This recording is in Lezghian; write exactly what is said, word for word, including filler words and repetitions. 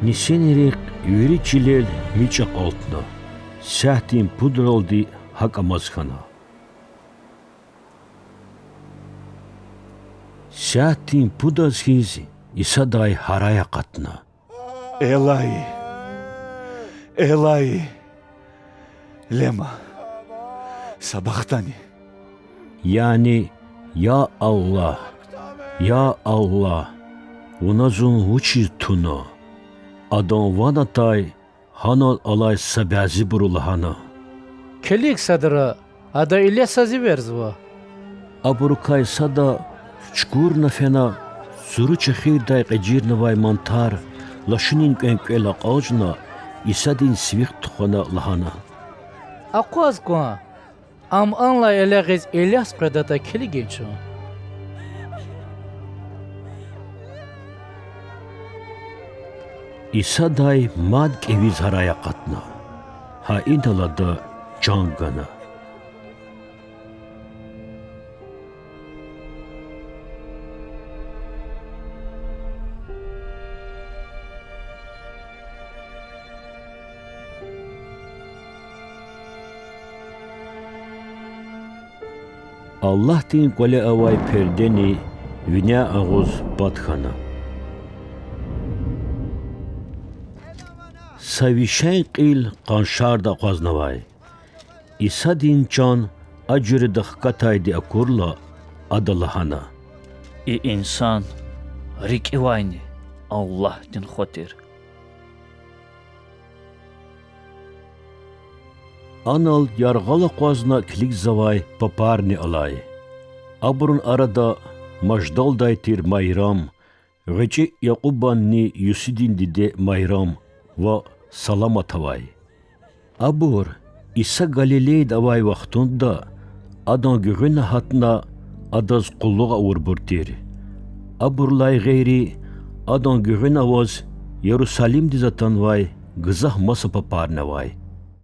Нисинрихъ вири чилел мичӀ акьалтна, сятдин пудралди гьакӀ амаз хьана. Сятдин пудаз хьиз Исадай гьарай акъатна: Элои, Элои, лема сабахтани? Яни: Я Аллагь, я Аллагь, Вуна зун вучиз туна? Адан ван атай гьанал алай са бязибуру лагьана: Килиг садра, ада Ильясаз эверзава. Абурукай сада чукурна фена, цуру чехирдай кьежирнавай мантар лашунин кӀвенкӀвел акьалжна, Исадин сивихъ тухвана лагьана: Акъваз кван, ам анлай элягъиз Ильяс къведатӀа килигин чун. Исадай мад кӀевиз гьарай акъатна, гьа инал ада чан гана. Аллагьдин кӀвале авай пердени виняй агъуз пад хьана. Са вишен кьил къаншарда акъвазнавай. Исадин чан а жуьреда хкатайди акурла, Ада лагьана: И инсан рикӀивайни Аллагьдин Хва тир. Анал яргъал акъвазна килигзавай папарни алай. Абурун арада Маждалдай тир Майрам, гъвечӀи Якьубанни Юсидин диде Майрам ва Саламат авай. Абур Иса Галилейда авай вахтунда Адан гуьгъуьна гьатна Адаз къуллугъ авурбур тир. Абурулай гъейри, Адан гуьгъуьна аваз Ярусалимдиз атанвай гзаф маса папарни авай.